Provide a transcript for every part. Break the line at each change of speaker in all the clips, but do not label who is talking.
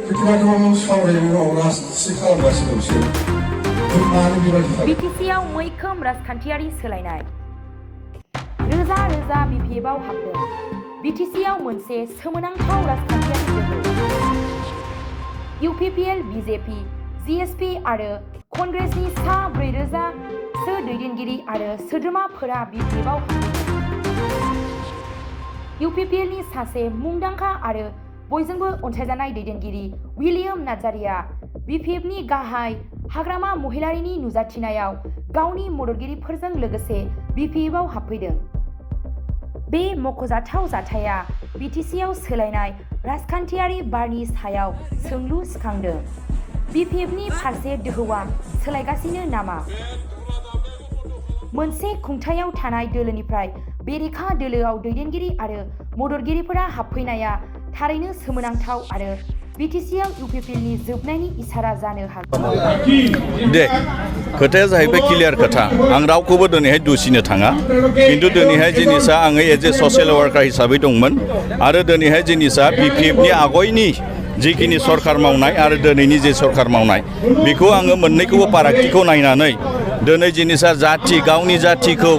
BTCआव मैखोम राजखान्थियारि सोलायनाय रोजा रोजा BPFआव हाबदों BTCआव मोनसे सोमोनांथाव राजखान्थियारि गोहो UPPL BJP GSP आरो कंग्रेसनि सा 4,000 सो दैदेनगिरि आरो सोद्रोमाफोरा BPFआव हाबदों UPPLनि सासे मुंदांखा आरो बयजोंबो अनसायजानाय दैदेनगिरि विलियम नार्जारिया BPFनि गाहाय हाग्रामा महिलारिनि नुजाथिनायाव गावनि मददगिरिफोरजों लोगोसे BPFआव हाबफैदों। बे मख'जाथाव जाथाया BTCआव सोलायनाय राजखान्थियारि बारनि सायाव सोंलु सिखांदों। BPFनि फारसे दोहौआ सोलायगासिनो नामा? मोनसे खुंथायाव थानाय दोलोनिफ्राय बेरेखा दोलोआव दैदेनगिरि आरो मददगिरिफोरा हाबफैनाया थारैनो सोमोनांथाव आरो BTCआव UPPLनि जोबनायनि इसारा जानो हागौ।
दे खोथाया जाहैबाय क्लियार खोथा आं रावखौबो दिनैहाय दुसिनो थाङा खिन्थु दिनैहाय जिनिसा आङो एज ए ससियेल वार्कार हिसाबै दंमोन आरो दिनैहाय जिनिसा BPFनि आगयनि जिखिनि सरकार मावनाय आरो दिनैनि जे सरकार मावनाय बेखौ आङो मोननैखौबो फारागथिखौ नायनानै दिनै जिनिसा जाथि गावनि जाथिखौ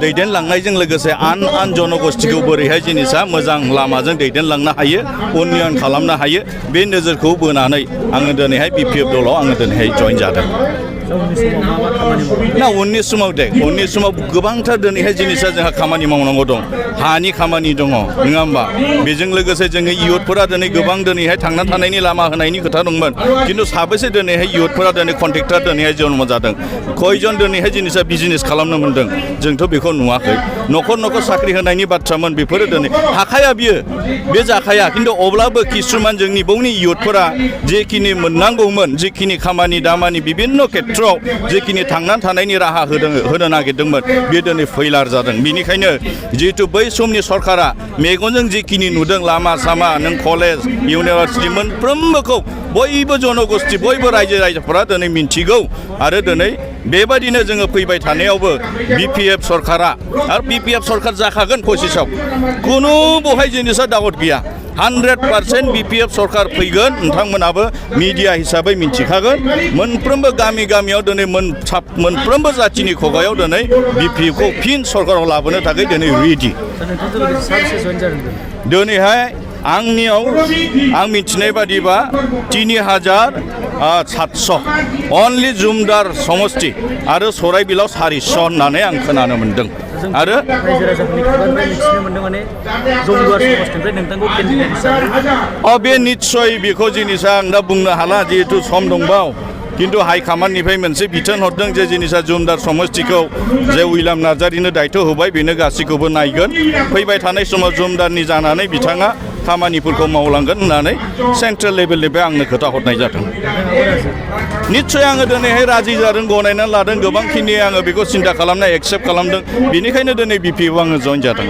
दैदेनलांनायजों लोगोसे आन जनगोष्ठीखौ बोरैहाय जिनिसा मोजां लामाजों दैदेनलांनो हायो उन्नयन खालामनो हायो बे नोजोरखौ बोनानै आङो दिनैहाय BPF दलाव आङो दिनैहाय जइन जादों। ना उननि समाव गोबांथार दिनैहाय जिनिसा जोंहा खामानि मावनांगौ दं हानि खामानि दङ नङा होमबा बेजों लोगोसे जोङो इयुथफोरा दिनै गोबां दिनैहाय थांना थानायनि लामा होनायनि खोथा दंमोन खिन्थु साबेसे दिनैहाय इयुथफोरा दिनै कन्ट्रेक्टर दिनैहाय जन्म जादों खयजन दिनैहाय जिनिसा बिजनेस खालामनो मोन्दों जोंथ' बेखौ नुवाखै न'खर साख्रि होनायनि बाथ्रामोन बेफोरो दिनै हाखाया बियो बे जाखाया खिन्थु अब्लाबो किसुमान जोंनि बौनि इयुथफोरा जेखिनि मोननांगौमोन जिखिनि खामानि दामानि बिभिन्न खेथ्रआव जेखिनि थांनानै थानायनि राहा होनो नागिरदोंमोन बे दिनै फैलार जादों बेनिखायनो जिहेतु बै समनि सरकारा मेगनजों जिखिनि नुदों लामा सामा नों कलेज इउनिभार्सिटि मोनफ्रोमबोखौ बयबो जनगोष्ठी बयबो रायजोफोरा दिनै मिन्थिगौ आरो दिनै बेबायदिनो जोङो फैबाय थानायावबो BPF सरकारा आरो BPF सरकार जाखागोन पसिसाव खुनु बहाय जिनिसा दावत गैया 100% BPF सरकार फैगोन नोंथांमोनाबो मिडिया हिसाबै मिन्थिखागोन मोनफ्रोमबो गामियाव दिनै मोनफ्रोमबो जाथिनि खुगायाव दिनै BPFखौ फिन सरकाराव लाबोनो थाखाय दिनै रेडि दिनैहाय आंनियाव आं मिथिनाय बादिबा 3,700 अनलि जुमदार समष्टि आरो सराइबिलाव 400 होननानै आं खोनानो मोन्दों आरो बे निस्सय बेखौ जिनिसा आं दा बुंनो हाला जिहेतु सम दंबाव किन्तु हाइकमान्डनिफ्राय मोनसे बिथोन हरदों जे जिनिसा जुमदार समष्टिखौ जे विलियम नार्जारिनो दायथ' होबाय बेनो गासैखौबो नायगोन फैबाय थानाय समाव जुमदारनि जानानै बिथाङा खामानिफोरखौ मावलांगोन होननानै सेन्ट्रेल लेभेलनिफ्राय आंनो खोथा हरनाय जादों निस्सय आङो दिनैहाय राजि जादों गनायनानै लादों गोबांखिनि आङो बेखौ सिन्था खालामनाय एक्सेप्ट खालामदों बेनिखायनो दिनै BPFआव आङो जइन जादों।